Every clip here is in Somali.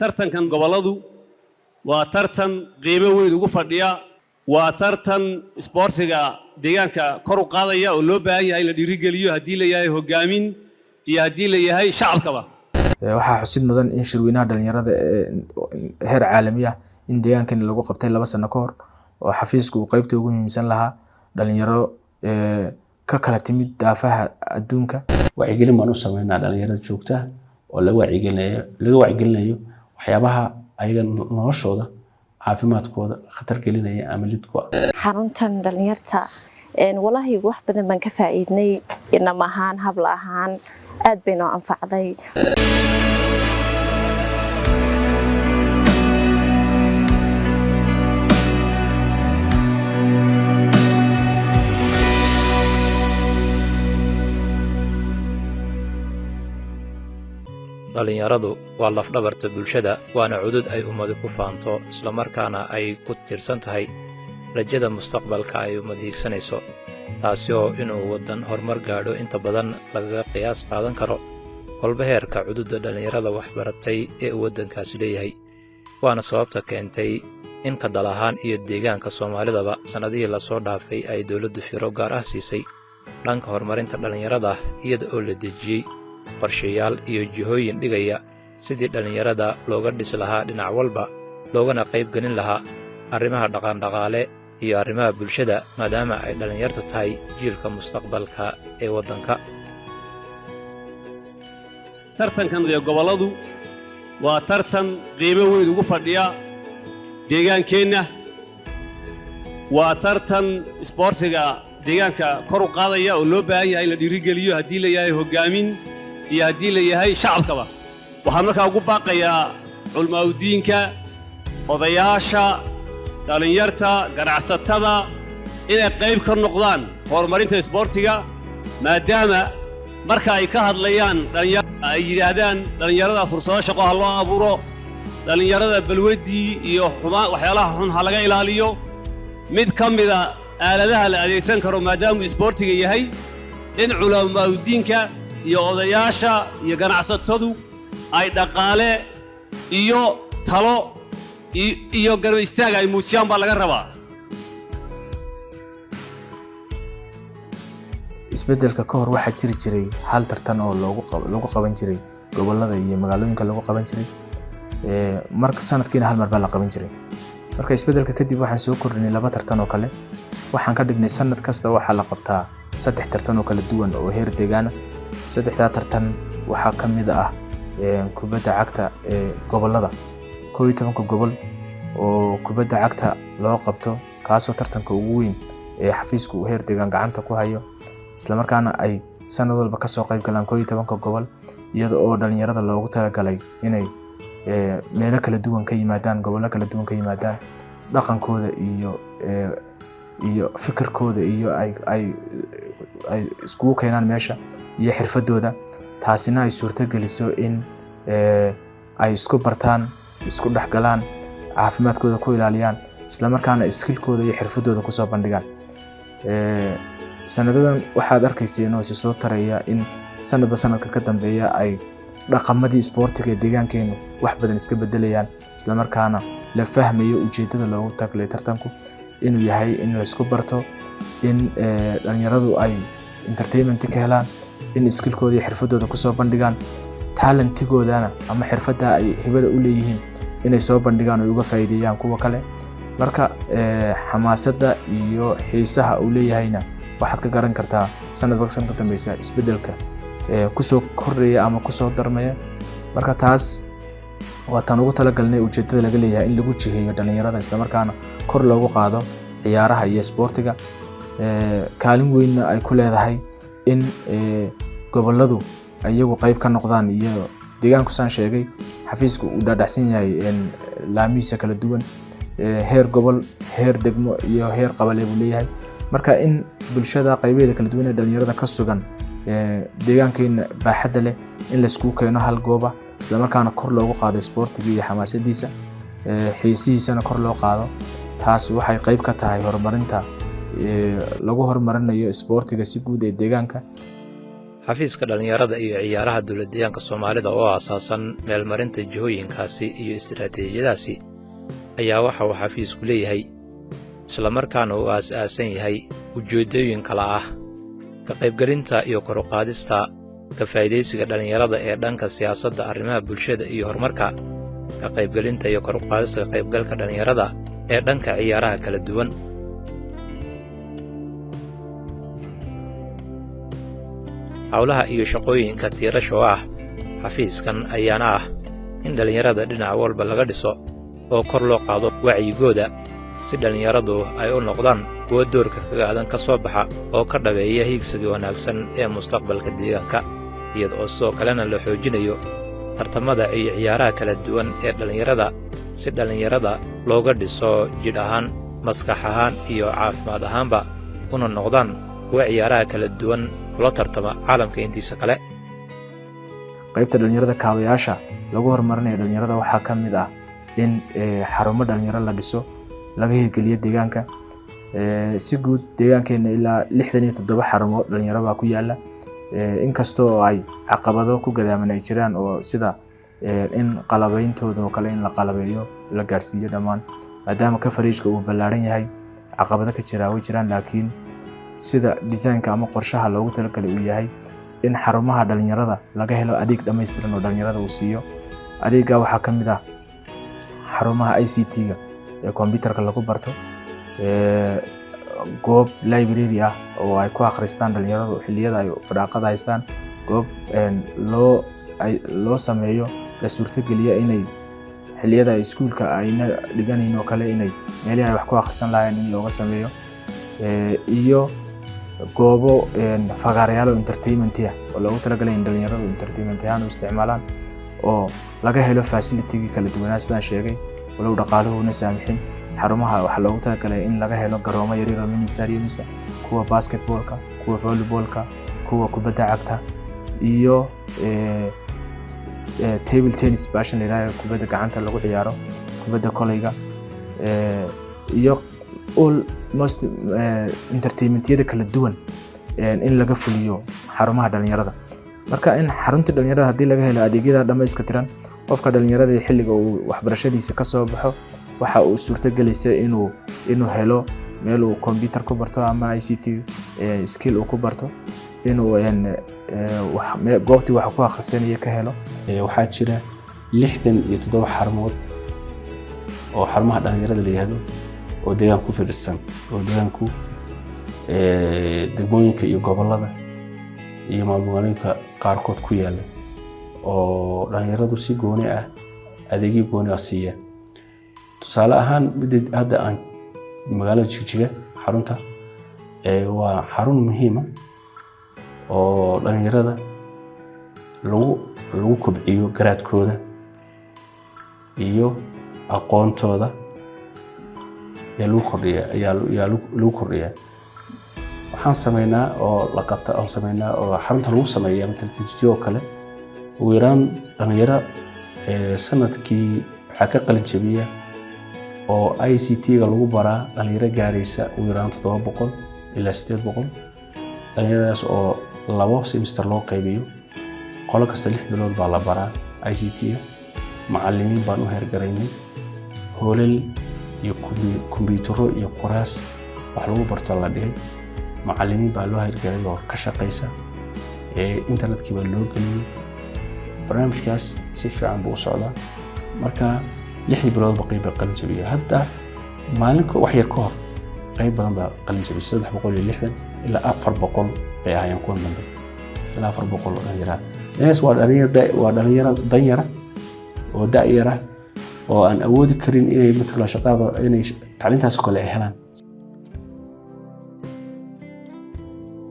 Tartankan gobolladu waa tartan qiimo weyn ugu fadhiya, waa tartan isboortiga deegaanka kor u qaadaya oo loo baahan yahay in la dhiirigeliyo, haddii la yahay hogaamin iyo haddii la yahay shacabkaba. Waxaa xusid mudan in shirweynaha dhalinyarada ee heer caalami ah in deegaankan lagu qabtay 2 sano ka hor, oo xafiisku uu qeybta ugu muhiimsan lahaa, dhalinyaro ka kala timid daafaha adduunka. Wacyigelin baan u sameynaa dhalinyarada joogta oo laga wacyigelinayo waxyaabaha ayaga noloshooda, caafimaadkooda khatar gelinaya ama lid ku ah. Xaruntan dhalinyarta walaahi wax badan baan ka faa'iidnay, inam ahaan, habla ahaan, aad bay noo anfacday. Dhallinyaradu waa lafdhabarta bulshada, waana cudud ay ummadi ku faanto, islamarkaana ay ku tiirsan tahay rajada mustaqbalka ay ummad hiigsanayso, taasi oo inuu waddan horumar gaadho inta badan lagaga qiyaas qaadan karo kolba heerka cududda dhallinyarada waxbaratay ee uu waddankaasi leeyahay. Waana sababta keentay in ka dal ahaan iyo deegaanka Soomaalidaba sannadihii lasoo dhaafay ay dowladdu firo gaar ah siisay dhanka horumarinta dhallinyarada, iyada oo la dejiyey qorshayaal iyo jihooyin dhigaya sidii dhallinyarada looga dhisi lahaa dhinac walba, loogana qayb gelin lahaa arrimaha dhaqandhaqaale iyo arrimaha bulshada, maadaama ay dhallinyartu tahay jiilka mustaqbalka ee waddanka. Tartankan iyo gobolladu waa tartan qiimo weyn ugu fadhiya deegaankeenna, waa tartan isboortiga deegaanka kor u qaadaya oo loo baahan yahay in la dhiirigeliyo, haddii la yahay hogaamin iyo haddii la yahay shacabkaba. Waxaan markaa ugu baaqayaa culmaa'udiinka, odayaasha, dhallinyarta, ganacsatada inay qayb ka noqdaan horumarinta isboortiga, maadaama marka ay ka hadlayaan dhallinyarada ay yidhaahdaan dhallinyarada fursado shaqo ha loo abuuro, dhallinyarada balwaddii iyo xumaan waxyaalaha xun ha laga ilaaliyo. Mid ka mida aaladaha la adeegsan karo, maadaamuu isboortiga yahay, in culamaa'udiinka iyo odayaasha iyo ganacsatadu ay dhaqaale iyo talo iyo garab istaag ay muujiyaan baa laga rabaa. Isbeddelka ka hor waxaa jiri jiray hal tartan oo lagu qaban jiray gobollada iyo magaalooyinka lagu qaban jiray. Marka sanadkiina hal mar baa la qaban jiray. Marka isbeddelka kadib waxaan soo kordhinay laba tartan oo kale. Waxaan ka dhignay sanad kasta waxaa la qabtaa saddex tartan oo kala duwan oo heer deegaana. Saddexdaa tartan waxaa ka mid ah kubadda cagta ee gobollada, 11-ka gobol oo kubadda cagta loo qabto, kaasoo tartanka ugu weyn ee xafiisku uu heer deegaan gacanta ku hayo, islamarkaana ay sanad walba kasoo qayb galaan 11-ka gobol, iyada oo dhalinyarada loogu talagalay inay meelo kala duwan ka yimaadaan, gobollo kala duwan ka yimaadaan, dhaqankooda iyo fikirkooda iyo ay iskugu keenaan meesha iyo xirfadooda, taasina ay suurto geliso in ay isku bartaan, isku dhexgalaan, caafimaadkooda ku ilaaliyaan, islamarkaana skillkooda iyo xirfadooda kusoo bandhigaan. Sanadadan waxaad arkayseen oo isa soo taraya in sanadba sanadka ka dambeeya ay dhaqamadii isboortiga ee deegaankeenu wax badan iska bedelayaan, islamarkaana la fahmayo ujeedada loogu talagalay tartanku inuu yahay in laisku barto, in dhalinyaradu ay entertainment ka helaan, in skillkooda iyo xirfadooda kusoo bandhigaan, talentigoodana ama xirfadda ay hibada u leeyihiin inay soo bandhigaan oo uga faa'iideeyaan kuwa kale. Marka xamaasadda iyo xiisaha uu leeyahayna waxaad ka garan kartaa sanadba sanad ka dambeysa isbeddelka kusoo kordhaya ama kusoo darmaya. Marka taas waa taan ugu talagalnay ujeedada laga leeyahay in lagu jiheeyo dhalinyarada, islamarkaana kor loogu qaado ciyaaraha iyo isboortiga. Kaalin weynna ay ku leedahay in gobolladu iyagu qayb ka noqdaan iyo deegaanku. Saan sheegay, xafiiska uu dhaadhacsan yahay laamihiisa kala duwan, heer gobol, heer degmo iyo heer qabale buu leeyahay. Marka in bulshada qaybaheeda kala duwan ee dhalinyarada ka sugan deegaankeena baaxadda leh in laiskugu keeno hal gooba, islamarkaana kor loogu qaado isboortiga iyo xamaasadiisa, xiisihiisana kor loo qaado, taas waxay qayb ka tahay horumarinta lagu horumarinayo isboortiga si guud ee deegaanka. Xafiiska Dhallinyarada iyo Ciyaaraha Dowladdeegaanka Soomaalida oo aasaasan meelmarinta jihooyinkaasi iyo istiraatiijiyadaasi ayaa waxa uu xafiisku leeyahay, islamarkaana uu aas-aasan yahay, ujeeddooyin kala ah: ka qaybgelinta iyo kor u qaadista ka faa'idaysiga dhallinyarada ee dhanka siyaasadda, arrimaha bulshada iyo horumarka, ka qaybgelinta iyo kor u qaadista ka qaybgalka dhallinyarada ee dhanka ciyaaraha kala duwan. Howlaha iyo shaqooyinka tiirasha oo ah xafiiskan ayaana ah in dhallinyarada dhinac walba laga dhiso oo kor loo qaado wacyigooda, si dhallinyaradu ay u noqdaan kuwo doorka kagaadan ka soo baxa oo ka dhabeeya hiigsiga wanaagsan ee mustaqbalka deegaanka, iyada oo sidoo kalena la xoojinayo tartamada iyo ciyaaraha kala duwan ee dhallinyarada, si dhallinyarada looga dhiso jidh ahaan, maskax ahaan iyo caafimaad ahaanba, una noqdaan kuwa ciyaaraha kala duwan kula tartama caalamka intiisa kale. Qaybta dhalinyarada, kaabayaasha lagu horumarinayo dhalinyarada waxaa ka mid ah in xarumo dhalinyaro la dhiso, laga hirgeliyo deegaanka. Si guud deegaankeena ilaa 67 xarumo dhalinyaro baa ku yaala, inkasta oo ay caqabado ku gadaaman ay jiraan, oo sida in qalabeyntooda oo kale, in la qalabeeyo, la gaarsiiyo dhammaan, maadaama coverageka uu ballaaran yahay, caqabado ka jiraa way jiraan. Laakiin sida designka ama qorshaha loogu talagalay uu yahay in xarumaha dhalinyarada laga helo adeeg dhammaystiran oo dhalinyarada uu siiyo. Adeegga waxaa ka mid ah xarumaha ICT-ga ee computerka lagu barto, goob library ah oo ay ku akhristaan dhalinyaradu xilliyada ay fadhaaqada haystaan, goob loo sameeyo, la suurtogeliya inay xilliyada iskuulka ayna dhiganayn oo kale inay meelihii ay wax ku akhrisan lahaayeen in looga sameeyo, iyo goobo fagaarayaal oo entertainment ah oo loogu talagalay in dhalinyaradu entertainment ahaan u isticmaalaan, oo laga helo facility-gii kala duwanaa sidaan sheegay, walow dhaqaaluhuna saamixin. Xarumaha waxaa loogu talagalay in laga helo garoomo yaryar oo mini stadiums, kuwa basketballka, kuwa volleyballka, kuwa kubadda cagta iyo table tennis baashan la yidhahdo, kubadda gacanta lagu ciyaaro, kubadda kolayga iyo all most entertainmentyada kala duwan in laga fuliyo xarumaha dhalinyarada. Marka in xarunta dhalinyarada haddii laga helo adeegyada dhammayska tiran, qofka dhalinyarada xilliga uu waxbarashadiisa ka soo baxo waxa uu suurtagelaysa inuu helo meel uu computer ku barto ama ICT skill uu ku barto, inuu goobtii wax ku akhrisanaya ka helo. Waxaa jira 67 xarumood oo xarumaha dhalinyarada la yihahdo oo deegaanka ku fidhisan, oo deegaanku degmooyinka iyo gobollada iyo maalmagaalooyinka qaarkood ku yaala, oo dhalinyaradu si gooni ah adeegyo gooni ah siiya. Tusaale ahaan, midda hadda aan magaalada Jigjiga xarunta waa xarun muhiima oo dhalinyarada lagu kobciyo garaadkooda iyo aqoontooda ayaa lagu kordhiya ayaa lagu kordhiyaa. Waxaan sameynaa oo la qabta oon sameynaa oo xarunta lagu sameeya matalan Jigjiga oo kale, ugu yaraan dhalinyaro sanadkii waxaa ka qalin jabiya oo ICT-ga lagu baraa dhalinyaro gaaraysa ugu yaraan 700 ilaa 800. Dhalinyaradaas oo labo semester loo qaybiyo, qolo kasta 6 bilood baa la baraa ICT-ga. Macallimiin baan u hergaraynay, hoolal iyo kombiyuutarro iyo kuraas wax lagu barto la dhigay, macallimiin baa loo hergaray oo ka shaqaysa, internetkii baa loo geliyey. Barnaamijkaas si fiican buu u socdaa. Marka lixdii biloodba qayb baa qalin jabiya. Hadda maalin wax yar ka hor qayb badan baa qalin jabiyay, 360 ilaa 400 bay ahaayeen kuwan dambe, ilaa 400 oo dhalinyara. Dhalinyaraas waa dhalinyaro danyara oo da'yara oo aan awoodi karin inay mataqala shaqada, inay tacliintaas oo kale ay helaan.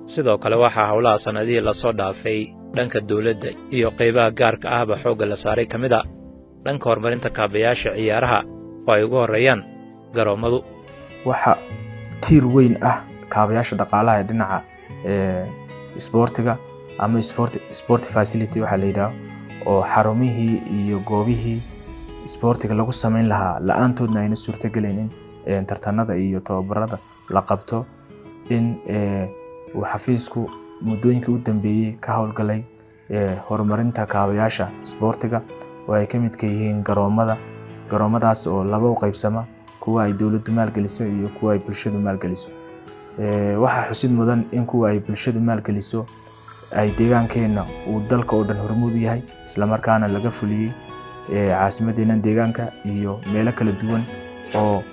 Sidoo kale waxaa howlaha sannadihii lasoo dhaafay dhanka dawladda iyo qaybaha gaarka ahba xoogga la saaray ka mid a dhanka horumarinta kaabayaasha ciyaaraha oo ay ugu horreeyaan garoommadu. Waxa tiir weyn ah kaabayaasha dhaqaalaha ee dhinaca isboortiga ama sport facility waxaa la yidhaho, oo xarumihii iyo goobihii isboortiga lagu samayn lahaa la-aantoodna ayna suurtagelaynin tartanada iyo tababarada la qabto, in uu xafiisku Muddooyinkii u dambeeyey ka howlgalay horumarinta kaabayaasha isboortiga, oo ay ka midka yihiin garoomada. Garoomadaas oo laba u qaybsama: kuwa ay dowladdu maalgeliso iyo kuwa ay bulshadu maalgeliso. Waxaa xusid mudan in kuwa ay bulshadu maalgeliso ay deegaankeenna uu dalka oo dhan hormuud u yahay, islamarkaana laga fuliyey caasimadeenna deegaanka iyo meelo kala duwan oo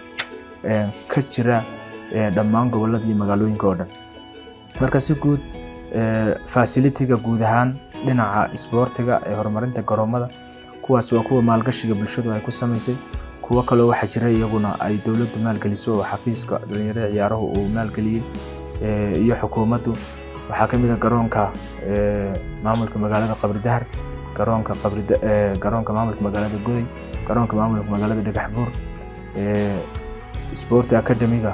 ka jira dhammaan gobollada iyo magaalooyinka oo dhan. Marka si guud, facility-ga guud ahaan dhinaca isboortiga ee horumarinta garoomada, kuwaas waa kuwa maalgashiga bulshadu ay ku samaysay. Kuwo kaloo waxaa jira iyaguna ay dowladdu maalgeliso oo xafiiska dhalinyarada ciyaaruhu uu maalgeliyey iyo xukuumaddu. Waxaa ka mid ah garoonka maamulka magaalada Qabridahar, garoonka Qabri, garoonka maamulka magaalada Goday, garoonka maamulka magaalada Dhagaxbuur, sport academy-ga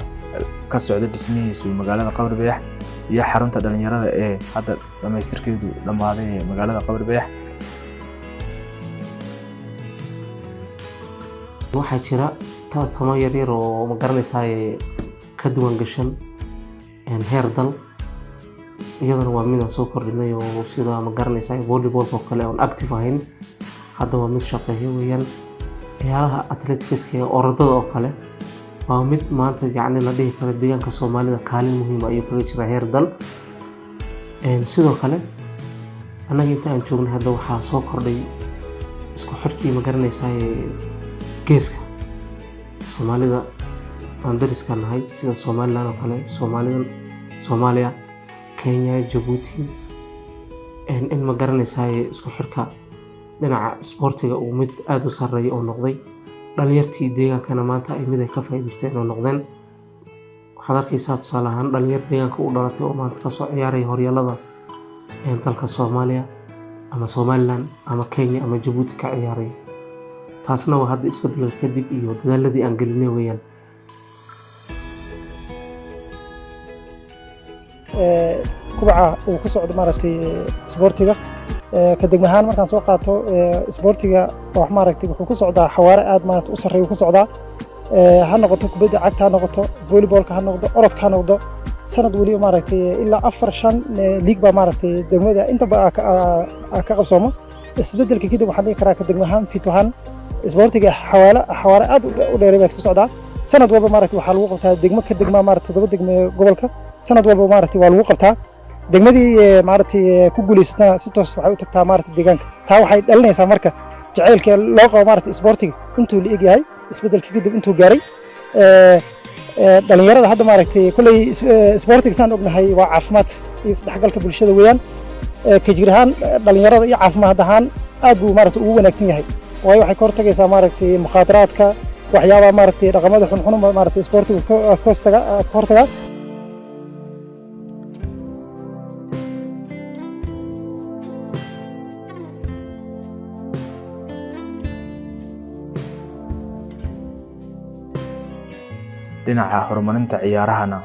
ka socda dhismihiisu magaalada Qabri Bayax, iyo xarunta dhalinyarada ee hadda dhamaystirkeedu dhammaaday ee magaalada Qabri Bayax. Waxaa jira tartamo yaryar oo, ma garanaysaa, ka duwan gashan heer dal. Iyadana waa midaan soo kordhinay, oo sida, ma garanaysaa, volleyballka oo kale oon active ahayn, hadda waa mid shaqeeyo weeyaan. Ciyaaraha athleticska ee orodada oo kale waa mid maanta, yacni, la dhihi karo deegaanka Soomaalida kaalin muhiima ayuu kaga jiraa heer dal. Sidoo kale, annaga inta aan joognay hadda waxaa soo kordhay isku xidhkii, ma garanaysaa, geeska Soomaalida aan dariska nahay, sida Somaliland oo kale, Soomaalidan, Soomaaliya, Kenya, Jabuuti, in, ma garanaysaa, isku xidhka dhinaca isboortiga uu mid aada u sarreeya oo noqday. Dhalinyartii deegaankana maanta ay mid ay ka faa'iidaysteen oo noqdeen. Waxaad arkaysaa, tusaale ahaan, dhalinyar deegaanka u dhalatay oo maanta kasoo ciyaaraya horyaalada dalka Soomaaliya ama Somaliland ama Kenya ama Jabuuti ka ciyaaraya. Taasna waa hadda isbedelka kadib iyo dadaaladii aan gelinay weeyaan. Kubaca uu ku socdo, maaragtay, isboortiga ka degmo ahaan markaan soo qaato, isboortiga wax, maaragtay, wuxuu ku socdaa xawaare aad, maaragtay, u sarreeya ku socdaa. Ha noqoto kubadda cagta, ha noqoto volleyballka, ha noqdo orodka, ha noqdo, sanad weliba, maaragtay, ilaa afar shan league baa, maaragtay, degmada intaba ka qabsoomo. Isbedelka kadib waxaan dhihi karaa ka degmo ahaan, fit ahaan, isboortiga xawaale xawaare aad u dheeray baad ku socdaa. Sanad walba, maaragtay, waxaa lagu qabtaa degmo ka degma, maaragtay, toddoba degmo ee gobolka. Sanad walba, maaragtay, waa lagu qabtaa. Degmadii, maaragtay, ku guulaysatana si toos waxay u tagtaa, maaragtay, deegaanka. Taa waxay dhalinaysaa marka jacaylka loo qabo, maaragtay, isboortiga intuu la eg yahay, isbedelka kadib intuu gaaray. Dhalinyarada hadda, maaragtay, kolley isboortiga saan ognahay waa caafimaad iyo isdhexgalka bulshada weeyaan. Ka jir ahaan dhalinyarada iyo caafimaad ahaan aad buu, maaragtay, ugu wanaagsan yahay, waayo waxay ka hortagaysaa, maaragtay, mukhaadaraadka, waxyaabaha, maaragtay, dhaqamada xunxun, maaragtay, isboortigu aad ka hortaga, aad ka hortagaa. Dhinaca horumarinta ciyaarahana,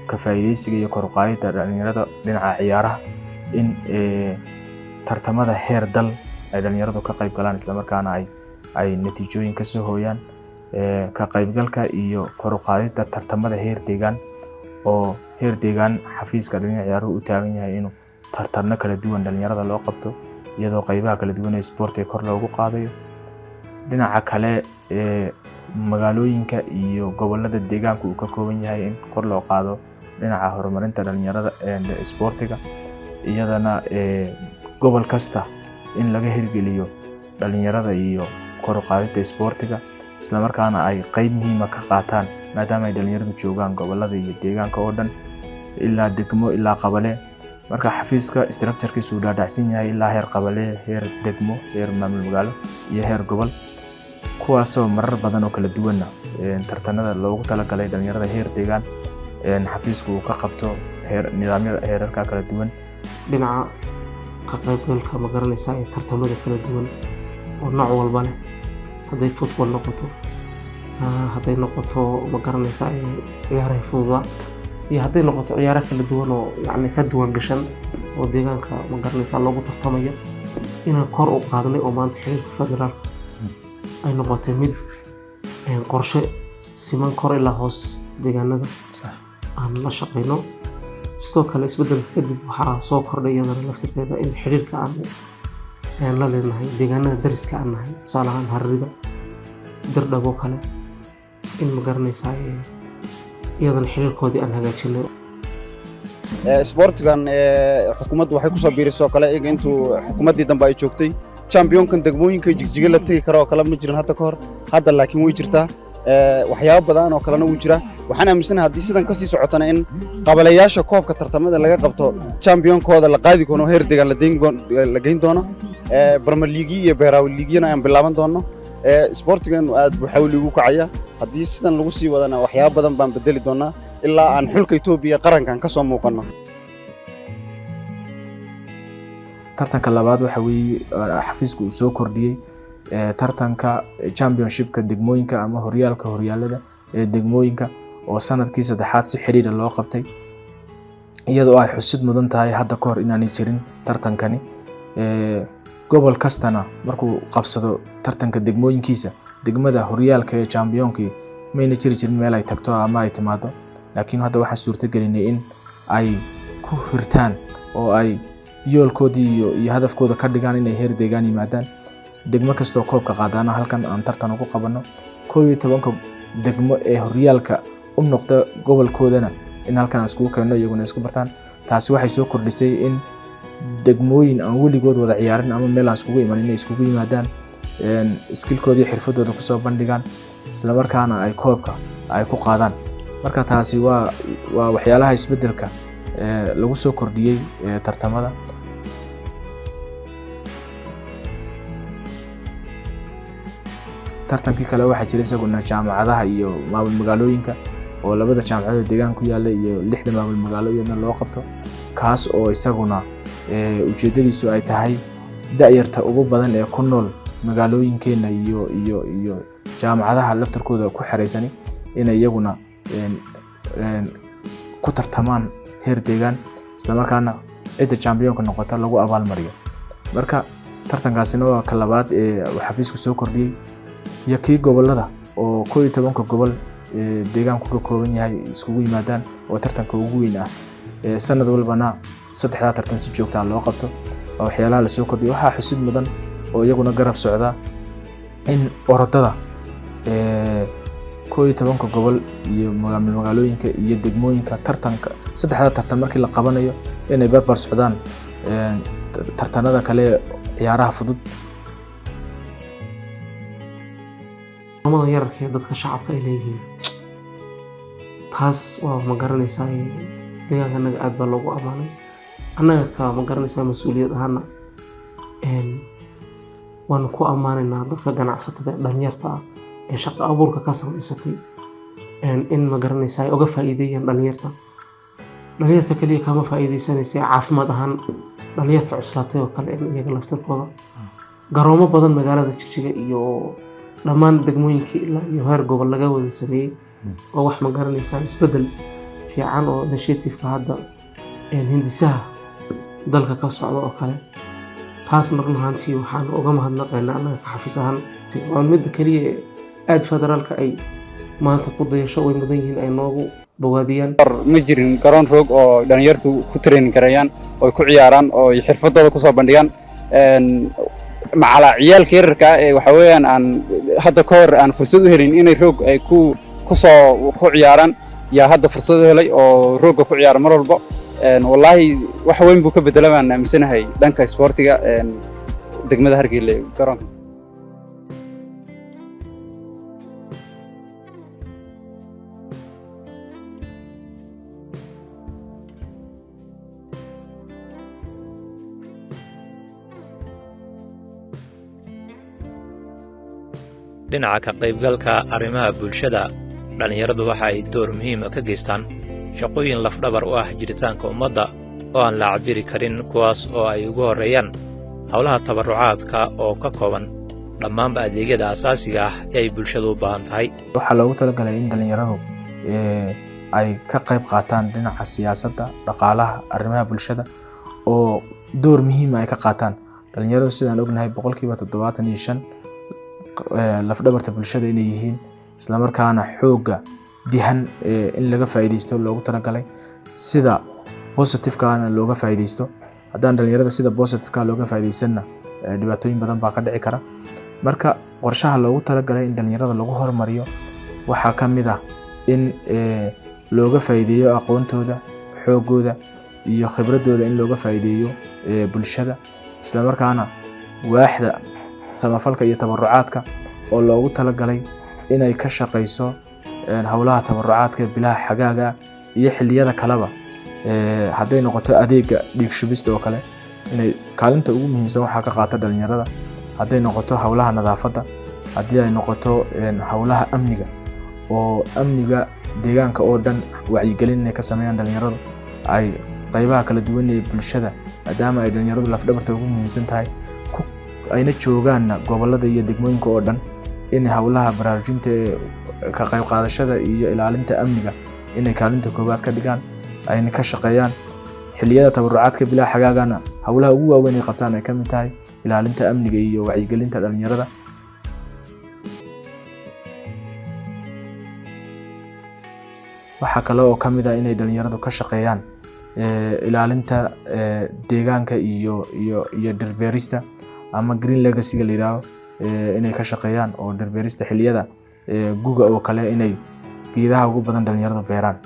ka faa'iidaysiga iyo kor u qaadida dhalinyarada dhinaca ciyaaraha, in tartamada heer dal ay dhalinyaradu ka qayb galaan, islamarkaana ay natiijooyin ka soo hooyaan. Ka qaybgalka iyo kor u qaadida tartamada heer deegaan, oo heer deegaan xafiiska dhalinyarada ciyaaruhu u taagan yahay inuu tartarno kala duwan dhalinyarada loo qabto, iyadoo qaybaha kala duwan ee isboortiga kor loogu qaadayo. Dhinaca kale, magaalooyinka iyo gobollada deegaanka uu ka kooban yahay in kor loo qaado dhinaca horumarinta dhalinyarada isboortiga, iyadana gobol kasta in laga hirgeliyo dhalinyarada iyo kor u qaadida isboortiga, islamarkaana ay qeyb muhiima ka qaataan, maadaama ay dhalinyaradu joogaan gobollada iyo deegaanka oo dhan, ilaa degmo ilaa qabale. Marka xafiiska structurekiisu uu dhaadhacsan yahay ilaa heer qabale, heer degmo, heer maamul magaalo iyo heer gobol, kuwaasoo marar badan oo kala duwanna tartanada loogu talagalay dhalinyarada heer deegaan xafiisku uu ka qabto heer nidaamyada heerarka kala duwan. Dhinaca ka qaybgalka, ma garanaysaa, ee tartamada kala duwan oo nooc walba leh, hadday football noqoto, hadday noqoto, ma garanaysaa, ciyaaraha fududa, iyo hadday noqoto ciyaaro kala duwan oo, yacni, ka duwan gashan oo deegaanka, ma garanaysaa, loogu tartamayo, inaan kor u qaadnay oo maanta xiriirka federaalka ay noqotay mid qorshe siman kor ilaa hoos deegaanada aan la shaqayno. Sidoo kale isbeddelka kadib waxaa soo kordhay iyadana laftirkeeda in xiriirka aan la leenahay deegaanada dariska aan nahay, tusaale ahaan Hararida, Dirdhabo kale, in ma garanaysaa iyadana xiriirkoodii aan hagaajinay. Isboortigan xukuumaddu waxay kusoo biirisoo kale iyaga intuu xukuumaddii dambe ay joogtay championkan degmooyinka Jigjiga la tegi karo oo kale ma jirin hadda ka hor, hadda laakiin way jirtaa. Waxyaabo badan oo kalena wuu jira. Waxaan aaminsanahay haddii sidan kasii socotana in qabalayaasha koobka tartamada laga qabto championkooda la qaadi doono, heer deegaan la geyn doono, Premier League iyo Beeraawi League-yana aan bilaaban doono. Isboortigeenu aad buu xawli ugu kacaya. Haddii sidan lagu sii wadana waxyaabo badan baan bedeli doonaa ilaa aan xulka Itoobiya qarankan ka soo muuqanno. Tartanka labaad waxa weeye xafiisku uu soo kordhiyey tartanka championshipka degmooyinka ama horyaalka horyaalada ee degmooyinka oo sanadkii saddexaad si xiriira loo qabtay, iyadoo ay xusid mudan tahay hadda ka hor inaanay jirin tartankani. Gobol kastana markuu qabsado tartanka degmooyinkiisa, degmada horyaalka ee championkii mayna jiri jirin meel ay tagto ama ay timaado, laakiin hadda waxaan suurtagelinay in ay ku hirtaan oo ay yoolkoodii iyo hadafkooda ka dhigaan inay heer deegaan yimaadaan. Degmo kastoo koobka qaadaana halkan aan tartan ugu qabanno, 11-ka degmo ee horyaalka u noqda gobolkoodana in halkan aan iskugu keenno, iyaguna isku bartaan. Taasi waxay soo kordhisay in degmooyin aan weligood wada ciyaarin ama meel aan iskugu iman inay iskugu yimaadaan, skillkoodii xirfadooda kusoo bandhigaan, islamarkaana ay koobka ay ku qaadaan. Marka taasi waa waxyaalaha isbeddelka lagu soo kordhiyey tartamada. Tartankii kale waxaa jira isaguna jaamacadaha iyo maamul magaalooyinka oo labada jaamacadood deegaan ku yaalla iyo lixda maamul magaalo iyadna loo qabto, kaas oo isaguna ujeedadiisu ay tahay da'yarta ugu badan ee ku nool magaalooyinkeenna iyo jaamacadaha laftarkooda ku xereysani inay iyaguna ku tartamaan heer deegaan, islamarkaana cidda championka noqota lagu abaalmariyo. Marka tartankaasina waa ka labaad ee xafiisku soo kordhiyey, iyo kii gobolada oo 11-ka gobol ee deegaanku ka kooban yahay iskugu yimaadaan oo tartanka ugu weyn ah. Sanad walbana saddexdaa tartan si joogta ah loo qabto, waa waxyaalaha lasoo kordhiyey. Waxaa xusid mudan oo iyaguna garab socda in orodada 11-ka gobol iyo magaalooyinka iyo degmooyinka tartanka saddexda tartan markii la qabanayo inay barbar socdaan tartanada kale ee ciyaaraha fudud. Garoomada yararka ee dadka shacabka ay leeyihiin, taas waa ma garanaysaa deegaanka annaga aad baa loogu ammaanay. Annaga ka ma garanaysaa mas-uuliyad ahaana waanu ku ammaanaynaa dadka ganacsatada ee dhalinyarta ah ee shaqo abuurka ka samaysatay in ma garanaysaa ay uga faa'iideeyaan dhalinyarta. Dhalinyarta kaliya kama faa'iideysanaysa, caafimaad ahaan dhalinyarta cuslaatay oo kale in iyaga laftirkooda garoomo badan magaalada Jigjiga iyo dhammaan degmooyinkii ilaa iyo heer gobol laga wada sameeyey oo wax ma garanaysaa isbeddel fiican oo initiative-ka hadda hindisaha dalka ka socda oo kale. Taasna run ahaantii waxaan uga mahadnaqaynaa annaga ka xafiis ahaan. Waa midda kaliya ee aad federaalka ay maanta ku dayasho way mudan yihiin ay noogu bogaadiyaan. Ma jirin garoon roog oo dhalinyartu ku training gareeyaan oo ay ku ciyaaraan oo ay xirfadooda kusoo bandhigaan macalaa ciyaalka yararka ah ee waxa weeyaan aan hadda ka hor aan fursad u helin inay roog ay ku kusoo ku ciyaaraan, yaa hadda fursad u helay oo roogga ku ciyaara mar walba. Wallaahi wax weyn buu ka bedela baan aaminsanahay dhanka isboortiga degmada Hargeyla garoonka. Dhinaca ka qaybgalka arrimaha bulshada, dhallinyaradu waxa ay door muhiima ka geystaan shaqooyin lafdhabar u ah jiritaanka ummadda oo aan la cabiri karin, kuwaas oo ay ugu horreeyaan howlaha tabarrucaadka oo ka kooban dhammaanba adeegyada asaasiga ah ee ay bulshadu u baahan tahay. Waxaa loogu talagalay in dhalinyaradu ay ka qayb qaataan dhinaca siyaasadda, dhaqaalaha, arrimaha bulshada oo door muhiima ay ka qaataan. Dhalinyaradu sidaan ognahay 75% lafdhabarta bulshada inay yihiin, islamarkaana xoogga dihan in laga faa'iidaysto loogu talagalay sida Positivekana looga faa'iideysto. Haddaan dhalinyarada sida positiveka looga faa'iideysanna, dhibaatooyin badan baa ka dhici kara. Marka qorshaha loogu talagalay in dhalinyarada lagu horumariyo waxaa ka mid ah in looga faa'iideeyo aqoontooda, xoogooda iyo khibradooda, in looga faa'iideeyo bulshada, islamarkaana waaxda samafalka iyo tabarucaadka oo loogu talagalay inay ka shaqeyso howlaha tabarucaadka ee bilaha xagaaga iyo xilliyada kaleba, hadday noqoto adeega dhiig shubista oo kale, inay kaalinta ugu muhiimsan waxaa ka qaata dhalinyarada, hadday noqoto howlaha nadaafadda, haddii ay noqoto howlaha amniga, oo amniga deegaanka oo dhan wacyigelin inay ka sameeyaan dhalinyaradu, ay qaybaha kala duwan ee bulshada, maadaama ay dhalinyaradu lafdhabarta ugu muhiimsan tahay, ayna joogaanna gobollada iyo degmooyinka oo dhan, in howlaha baraarujinta ee ka qayb qaadashada iyo ilaalinta amniga inay kaalinta koowaad ka dhigaan, ayna ka shaqeeyaan. Xilliyada tabarucaadka bilaha xagaagana howlaha ugu waaweyn ay qabtaan ay ka mid tahay ilaalinta amniga iyo wacyigelinta dhalinyarada. Waxaa kale oo ka mid ah inay dhalinyaradu ka shaqeeyaan ilaalinta deegaanka iyo dhirbeerista ama green legacy-ga la yidhaaho, inay ka shaqeeyaan oo dhirbeerista xilliyada guga oo kale inay geedaha ugu badan dhalinyaradu beeraan.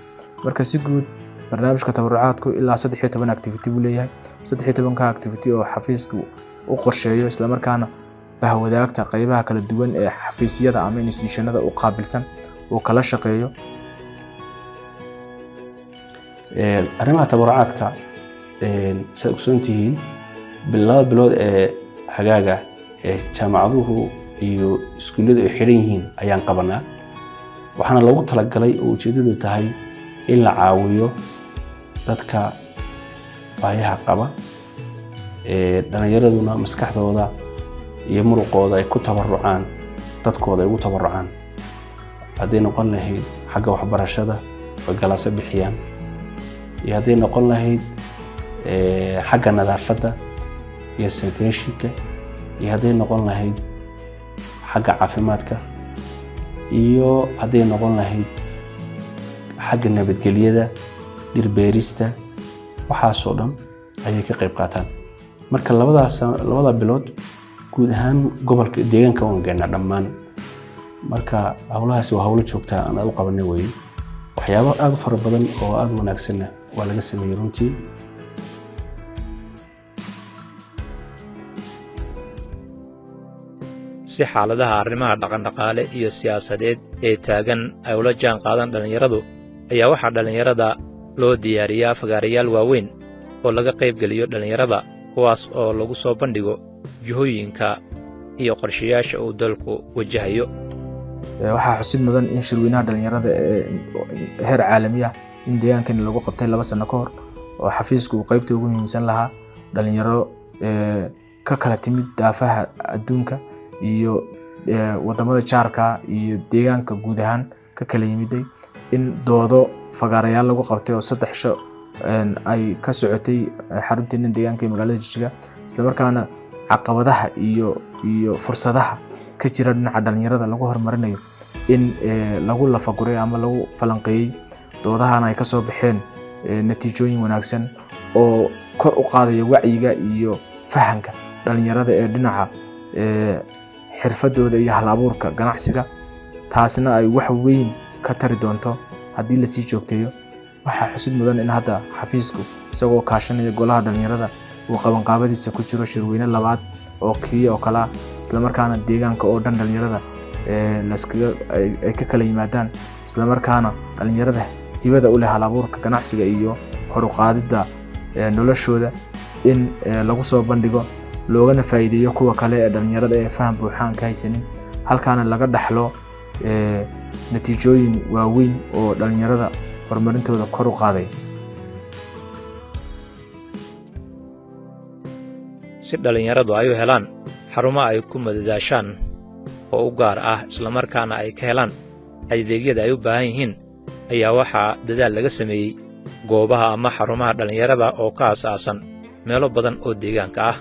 Marka si guud barnaamijka tabarucaadku ilaa 13 activity buu leeyahay, 13-ka activity oo xafiisku u qorsheeyo, islamarkaana bahwadaagta qaybaha kala duwan ee xafiisyada ama institutionada u qaabilsan uu kala shaqeeyo. Arrimaha tabarucaadka, saad ogsoon tihiin, 2 bilood ee xagaaga ee jaamacaduhu iyo iskuulladu ay xidhan yihiin ayaan qabanaa. Waxaana loogu talagalay oo ujeeddadu tahay in la caawiyo dadka baayaha qaba, dhallinyaraduna maskaxdooda iyo muruqooda ay ku tabarucaan, dadkooda ay ugu tabarucaan, hadday noqon lahayd xagga waxbarashada oo galaaso bixiyaan, iyo hadday noqon lahayd xagga nadaafadda iyo sanitationka, iyo hadday noqon lahayd xagga caafimaadka, iyo hadday noqon lahayd xagga nabadgelyada, dhirbeerista, waxaasoo dhan ayay ka qayb qaataan. Marka labadaas labada bilood guud ahaan gobolka deegaanka waan geenaa dhammaan. Marka howlahaasi waa howlo joogtaa aan aad u qabanay weeye. Waxyaabo aad u fara badan oo aad u wanaagsanna waa laga sameeyey runtii. Si xaaladaha arrimaha dhaqandhaqaale iyo siyaasadeed ee taagan ay ula jaan qaadan dhallinyaradu, ayaa waxaa dhallinyarada loo diyaariyaa fagaarayaal waaweyn oo laga qaybgeliyo dhallinyarada, kuwaas oo lagu soo bandhigo jihooyinka iyo qorshayaasha uu dalku wajahayo. Waxaa xusid mudan in shirweynaha dhalinyarada ee heer caalami ah in deegaankan lagu qabtay 2 sano ka hor, oo xafiisku uu qaybta ugu muhiimsan lahaa, dhalinyaro ka kala timid daafaha adduunka iyo wadamada jaarka iyo deegaanka guud ahaan ka kala yimiday, in doodo fagaarayaal lagu qabtay oo 3 cisho ay ka socotay xarunteena deegaanka ee magaalada Jijiga, islamarkaana caqabadaha iyo fursadaha ka jira dhinaca dhalinyarada lagu horumarinayo in lagu lafaguray ama lagu falanqeeyey, doodahana ay kasoo baxeen natiijooyin wanaagsan oo kor u qaadaya wacyiga iyo fahanka dhalinyarada ee dhinaca xirfadooda iyo hal abuurka ganacsiga, taasna ay wax weyn ka tari doonto haddii lasii joogteeyo. Waxaa xusid mudan in hadda xafiisku isagoo kaashanaya golaha dhalinyarada uu qabanqaabadiisa ku jiro shirweyne labaad oo kii oo kale ah, islamarkaana deegaanka oo dhan dhalinyarada laskaga ay ka kala yimaadaan, islamarkaana dhalinyarada hibada u leh hal abuurka ganacsiga iyo kor u qaadidda noloshooda in lagu soo bandhigo, loogana faa'iideeyo kuwa kale ee dhalinyarada ee faham buuxaan ka haysanin, halkaana laga dhaxlo natiijooyin waaweyn oo dhalinyarada horumarintooda kor u qaaday. Si dhallinyaradu ay u helaan xarumo ay ku madadaashaan oo u gaar ah, islamarkaana ay ka helaan adeegyada ay u baahan yihiin, ayaa waxaa dadaal laga sameeyey goobaha ama xarumaha dhallinyarada oo ka aasaasan meelo badan oo deegaanka ah.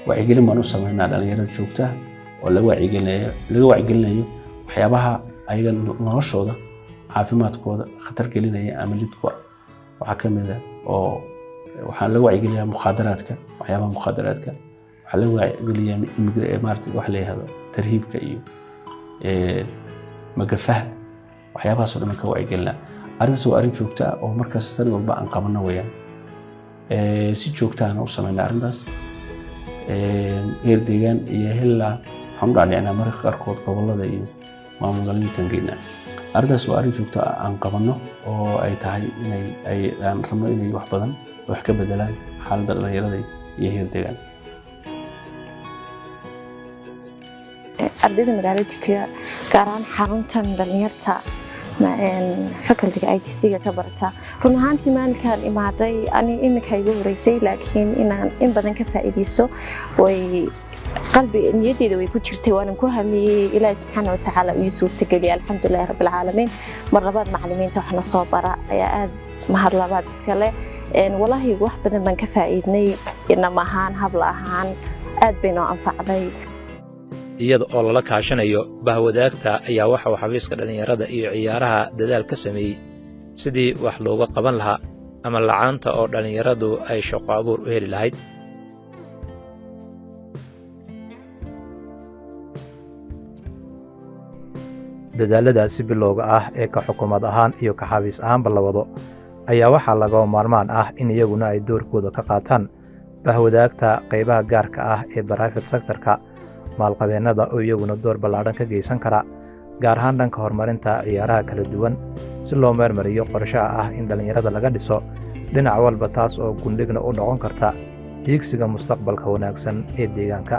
Wacyigelin baan u sameynaa dhalinyarada joogta oo laga wacyigelinayo waxyaabaha ayaga noloshooda, caafimaadkooda khatar gelinaya ama lidku. Waxaa ka mid ah oo waxaa laga wacyigeliyaa mukhaadaraadka, waxyaabaha mukhaadaraadka. Waxaa laga wacyigeliyaa maarata wax la yihahdo tarhiibka iyo magafaha. Waxyaabahaas oo dhan ka wacyigelinaa. Arrintaas waa arrin joogto ah oo markaas sanad walba aan qabanno weeyaan. Si joogto ahna u sameynaa arrintaas heer deegaan iyo ilaa waxaan u dhacdhicinaa mararka qaarkood gobollada iyo maamulooyinkan geynaa. Arrintaas waa arrin joogto ah aan qabanno oo ay tahay inay ay aan rabno inay wax badan wax ka bedelaan xaaladda dhalinyarada iyo heer deegaan. Ardayda magaalada Jigjiga, gaar ahaan xaruntan dhalinyarta facultyga ITC-ga ka barata, run ahaantii maalinkaan imaaday ani iminka igu horeysay, laakiin inaan in badan ka faa'iidaysto way qalbi niyadeyda way ku jirtay, waanan ku hamiyey. Ilaahi subxaana watacaala ii suurtageliyay, alxamdulilahi rabbilcaalamiin. Mar labaad macalimiinta waxna soo bara ayaa aad mahad labaad iskale. Walaahi wax badan baan ka faa'iidnay, inam ahaan, habla ahaan, aad bay noo anfacday. Iyada oo lala kaashanayo bahwadaagta ayaa waxa uu xafiiska dhallinyarada iyo ciyaaraha dadaal ka sameeyey sidii wax looga qaban lahaa ama la'aanta oo dhallinyaradu ay shaqo abuur u heli lahayd. Dadaalladaasi bilowga ah ee ka xukuumad ahaan iyo ka xafiis ahaanba la wado ayaa waxaa lagama maarmaan ah in iyaguna ay doorkooda ka qaataan bahwadaagta qaybaha gaarka ah ee private sectorka, maalqabeennada oo iyaguna door ballaadhan ka geysan kara, gaar ahaan dhanka horumarinta ciyaaraha kala duwan, si loo meermariyo qorshaha ah in dhallinyarada laga dhiso dhinac walba, taas oo gundhigna u noqon karta hiigsiga mustaqbalka wanaagsan ee deegaanka.